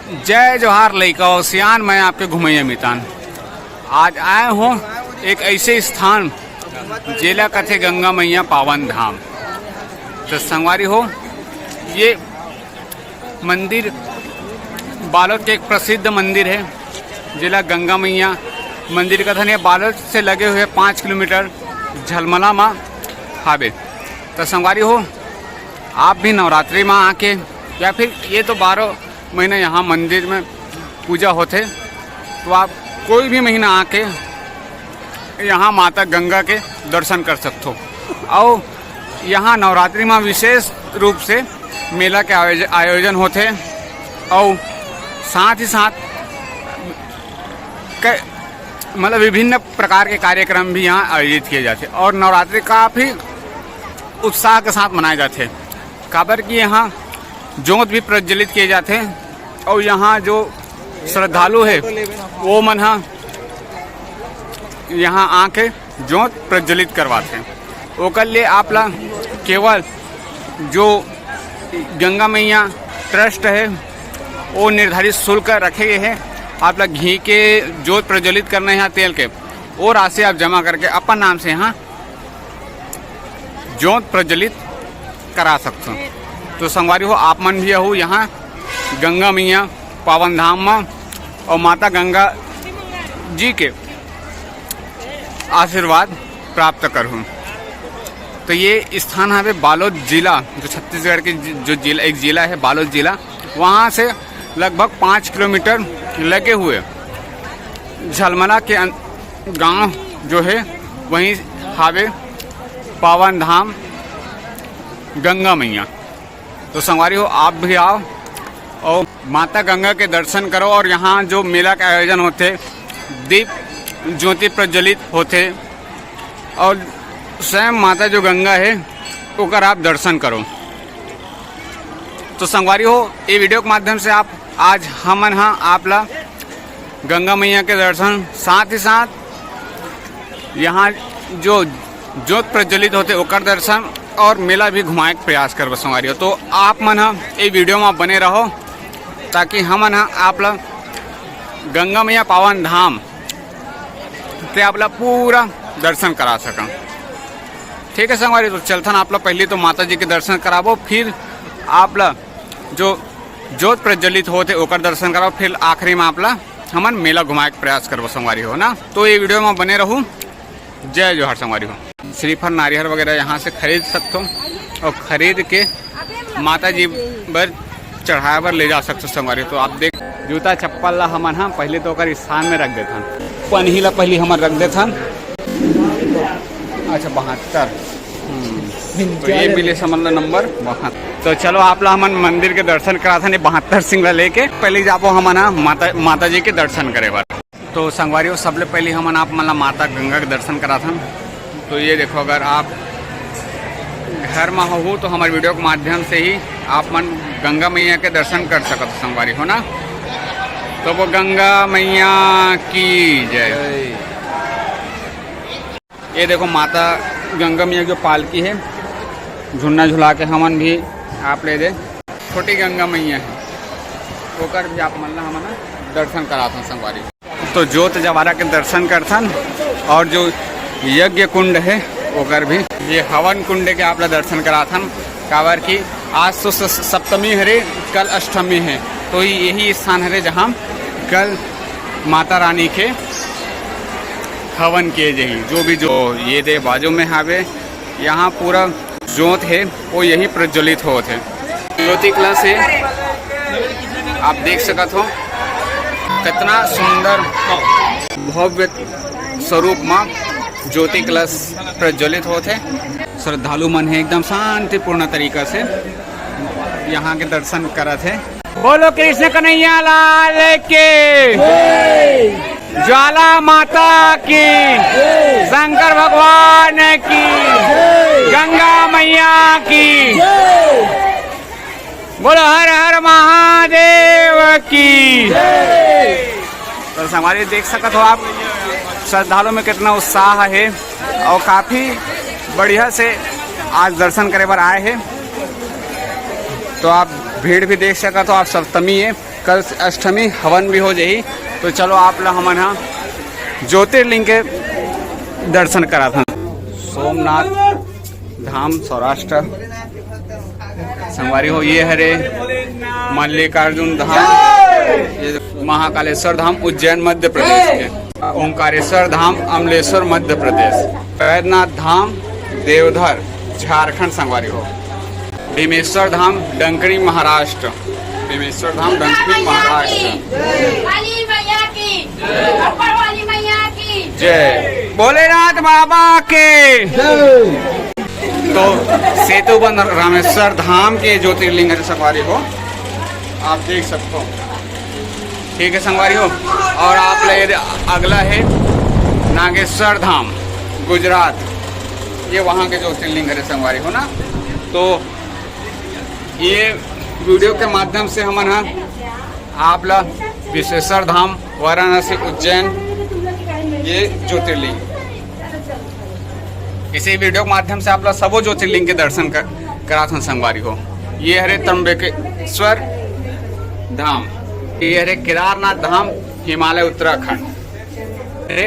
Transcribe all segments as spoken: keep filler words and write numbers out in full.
जय जोहार लइका अउ सियान, मैं आपके घुमैया मितान। आज आए हों एक ऐसे स्थान, जेला कथे गंगा मैया पावन धाम। तो संगवारी हो, ये मंदिर बालोद के एक प्रसिद्ध मंदिर है, जेला गंगा मैया मंदिर कथन। ये बालोद से लगे हुए पाँच किलोमीटर झलमला मा हावे। तो संगवारी हो, आप भी नवरात्रि मा आके, या फिर ये तो बारह महीना यहाँ मंदिर में पूजा होथे, तो आप कोई भी महीना आके यहाँ माता गंगा के दर्शन कर सकथो। अउ यहाँ नवरात्रि में विशेष रूप से मेला के आयोज-, आयोजन होथे, अउ साथ ही साथ क-, मतलब विभिन्न प्रकार के कार्यक्रम भी यहाँ आयोजित किए जाते, और नवरात्रि काफ़ी उत्साह के साथ मनाए जाते, काबर कि यहाँ जोत भी प्रज्वलित किए जाते, और यहाँ जो श्रद्धालु है, वो मन ह यहाँ आके जोत प्रज्वलित करवाथे। ओकर लिए आप ला केवल जो गंगा मैया ट्रस्ट है, वो निर्धारित शुल्क रखे गए हैं। आप ला घी के जोत प्रज्वलित करना है, तेल के, वो राशि आप जमा करके अपन नाम से यहाँ जोत प्रज्वलित करा सकथो। तो संगवारी हो, आप मन भी आहू यहाँ गंगा मैया पावन धाम में और माता गंगा जी के आशीर्वाद प्राप्त करहूँ। तो ये स्थान हवे बालोद जिला, जो छत्तीसगढ़ के जि-, जो जिला, एक जिला है बालोद जिला, वहाँ से लगभग पाँच किलोमीटर लगे हुए झलमला के अन-, गांव जो है, वहीं हावे पावन धाम गंगा मैया। तो संगवारी हो, आप भी आओ और माता गंगा के दर्शन करो, और यहाँ जो मेला का आयोजन होथे, दीप ज्योति प्रज्वलित होथे, और स्वयं माता जो गंगा है, ओकर आप दर्शन करो। तो संगवारी हो, ये वीडियो के माध्यम से आप, आज हमन ह आप ला गंगा मैया के दर्शन, साथ ही साथ यहाँ जो जोत प्रज्वलित होथे ओकर दर्शन और मेला भी घुमाए के प्रयास करबो संगवारी हो। तो आप मन ह ये वीडियो में बने रहो, ताकि हमन ह आप ला गंगा मैया पावन धाम के आप ला पूरा दर्शन करा सकन। ठीक है संगवारी, तो चलथन आप ला पहले तो माता जी के दर्शन कराबो, फिर आप ला जो जोत प्रज्वलित होथे ओकर दर्शन कराबो, फिर आखिरी में आप ला हमन मेला घुमाए के प्रयास करबो संगवारी हो ना। तो ये वीडियो में बने रहू। जय जोहार संगवारी हो। श्रीफल नारियल वगैरह यहाँ से खरीद सकथो और खरीद के माता जी बर चढ़ाए बर ले जा सकथो संगवारी। तो आप देख, जूता चप्पल ला हमन ह पहले तो ओकर स्थान में रख देथन, पनही ला पहले हमन रख देथन। अच्छा, बहत्तर। हम्म। तो ये मिले समझ लो नंबर बहत्तर। तो चलो आप ला हमन मंदिर के दर्शन कराथन, ये बहत्तर सिंह ला लेके पहले जाबो हमन ह माता, माता जी के दर्शन करे बर। तो संगवारी हो, सबले पहले हमन आप मन ला माता गंगा के दर्शन कराथन। तो ये देखो, अगर आप घर में हो तो हमारे वीडियो के माध्यम से ही आप मन गंगा मैया के दर्शन कर सकत हो संगवारी हो ना। तो वो गंगा मैया की जय। ये देखो माता गंगा मैया की जो पालकी है, झुन्ना झुला के हमन भी आप ले दे। छोटी गंगा मैया है, ओकर भी आप मन ला हमन दर्शन कराथन संगवारी। तो जोत जवारा के दर्शन करथन और जो यज्ञ कुंड है ओकर भी, ये हवन कुंड के आप ला दर्शन कराथन, काबर कि आज तो स-, सप्तमी हरे, कल अष्टमी है, तो यही स्थान हरे जहाँ कल माता रानी के हवन किए जाही। जो भी जो ये दे बाजू में हावे, यहाँ पूरा जोत है वो यही प्रज्वलित होत है। ज्योति कलश है, आप देख सकत हो कितना सुंदर भव्य स्वरूप में ज्योति कलश प्रज्वलित होत है। श्रद्धालु मन है एकदम शांतिपूर्ण तरीका से यहाँ के दर्शन करत है। बोलो कृष्ण कन्हैया लाल की, ज्वाला माता की, शंकर भगवान की, गंगा मैया की, बोलो हर हर महादेव की। तो संगवारी देख सकत हो आप, श्रद्धालु में कितना उत्साह है और काफ़ी बढ़िया से आज दर्शन करे बर आए हैं। तो आप भीड़ भी देख सकत हो आप, सप्तमी है, कल अष्टमी, हवन भी हो जाही। तो चलो आप ला हमन हा ज्योतिर्लिंग के दर्शन कराथन। सोमनाथ धाम सौराष्ट्र संगवारी हो, ये हरे मल्लिकार्जुन धाम, ये महाकालेश्वर धाम उज्जैन मध्य प्रदेश के, ओंकारेश्वर धाम अमलेश्वर मध्य प्रदेश, बैद्यनाथ धाम देवधर झारखंड संगवारी हो, भीमेश्वर धाम डंकणी महाराष्ट्र, भीमेश्वर धाम डंकणी महाराष्ट्र। काली मैया की, ऊपर वाली मैया की जय। भोलेनाथ बाबा के। तो सेतु बंद रामेश्वर धाम के ज्योतिर्लिंग है संगवारी हो, आप देख सकते हो। ठीक है संगवारी हो, और आप ले अगला है नागेश्वर धाम गुजरात, ये वहाँ के ज्योतिर्लिंग है संगवारी हो ना। तो ये वीडियो के माध्यम से हमन हा आप ला विश्वेश्वर धाम, वाराणसी, उज्जैन, ये ज्योतिर्लिंग, इसी वीडियो के माध्यम से आप ला सबो ज्योतिर्लिंग के दर्शन कर, कराथन संगवारी हो। ये हरे त्र्यंबकेश्वर धाम, ये हरे केदारनाथ धाम, हिमालय, उत्तराखंड। अरे,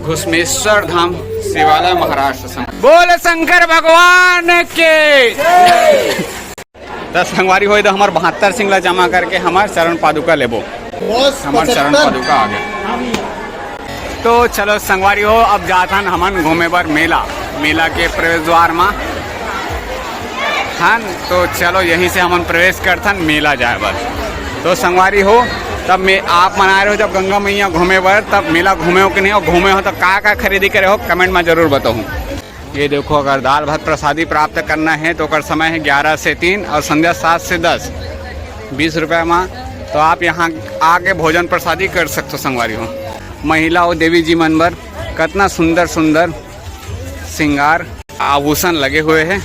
घुश्मेश्वर धाम, शिवालय, महाराष्ट्र संग। बोल शंकर भगवान के। त संगवारी हो, तो हमर बहत्तर सिंह ला जमा करके हमर चरण पादुका लेबो। हमर चरण पादुका आ गए। तो चलो संगवारी हो, अब जाथन हमन घूमे बर मेला, मेला के प्रवेश द्वार मा। हन, तो चलो यहीं से हमन प्रवेश करथन मेला जाए बर। तो संगवारी हो, तब में आप मन आए रहो जब गंगा मैया घूमे बर, तब मेला घूमे हो कि नहीं, और घूमे हो तो का का खरीदी करे हो, कमेंट में जरूर बताओ। ये देखो, अगर दाल भात प्रसादी प्राप्त करना है तो ओकर समय है ग्यारह से तीन और संध्या सात से दस, बीस रुपया मा। तो आप यहाँ आके भोजन प्रसादी कर सकते हो संगवारी हो। महिला और देवी जी मन बर कतना सुंदर सुंदर श्रृंगार आभूषण लगे हुए हैं।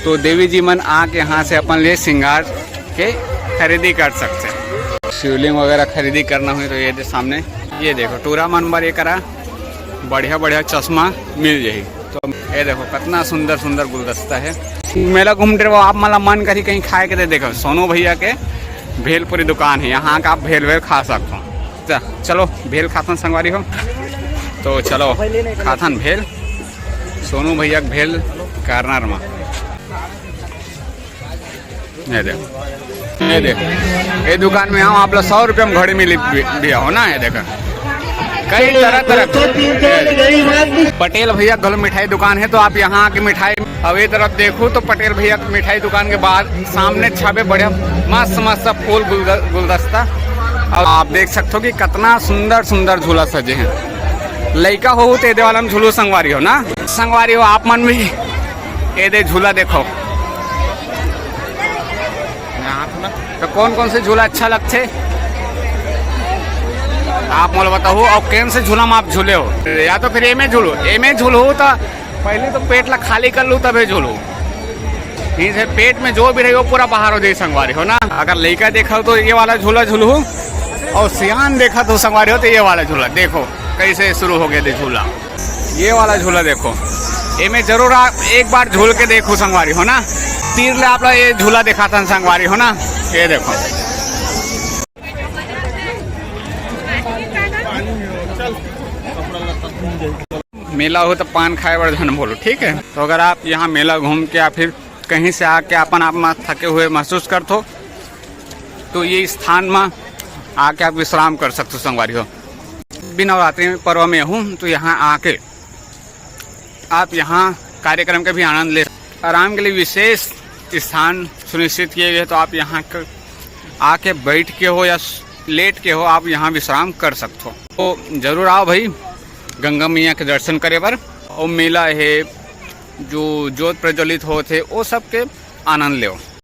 तो देवी जी मन आके यहाँ से अपन लिए श्रृंगार के खरीदी कर सकते हैं। शिवलिंग वगैरह खरीदी करना हुई तो ये दे सामने, ये देखो टूरा मन बर ये करा बढ़िया बढ़िया चश्मा मिल जाही। तो ये देखो कितना सुंदर सुंदर गुलदस्ता है। मेला घूमते रहो, आप मन ला मन करी कहीं खाए के दे। देखो सोनू भैया के भेलपुरी दुकान है, यहाँ का आप भेल भेल खा सकते हो। च-, चलो भेल खाथन संगवारी हो। तो चलो खाथन भेल, सोनू भैया के भेल कार्नर में। ये देखो, ये देखो, ये दुकान में हम आप ला सौ रुपया में घड़ी मिली भी, भी हो ना। ये देखो कई तरह तरह के। पटेल भैया घलो मिठाई दुकान है, तो आप यहाँ आके मिठाई, अब ये तरफ देखो तो पटेल भैया की मिठाई दुकान के बाद सामने छापे बढ़िया मस्त मस्त फूल गुलद-, गुलदस्ता। और आप देख सकते हो कि कितना सुंदर सुंदर झूला सजे हैं। लइका हो तो ये वाला में झूलो संगवारी हो ना, संगवारी हो आप मन भी। ये दे झूला देखो। तो कौन कौन से झूला अच्छा लगथे आप मोला बताओ, और कौन से झूला में आप झूले हो, या तो फिर एमे झूलो, एमे झूलो तो पहले तो पेट ला खाली कर लू तबे झूलो। इसे पेट में जो भी रही वो पूरा बाहर हो जाए संगवारी हो ना। अगर लइका देखा हो तो ये वाला झूला झूलू, और सियान देखा तो संगवारी हो तो ये वाला झूला देखो कैसे शुरू हो गए थे झूला। ये वाला झूला देखो, एमे जरूर आप एक बार झूल के देखो संगवारी हो ना। तीर ले आप ला ये झूला दिखाता संगवारी हो ना, ये देखो। मेला हो तो पान खाए बर झन बोलो, ठीक है। तो अगर आप यहाँ मेला घूम के या फिर कहीं से आके अपन आप मा थके हुए महसूस करत हो, तो ये स्थान मा आके आप विश्राम कर सकते हो संगवारी हो। भी नवरात्रि में पर्व में हूँ, तो यहाँ आके आप यहाँ कार्यक्रम का भी आनंद ले। आराम के लिए विशेष स्थान सुनिश्चित किए गए, तो आप यहाँ क-, आके बैठ के हो या स-, लेट के हो, आप यहाँ विश्राम कर सकते हो। तो जरूर आओ भाई गंगा मैया के दर्शन करे बर। और मेला है, जो जोत प्रज्वलित होत है, वो सब के आनंद लेओ।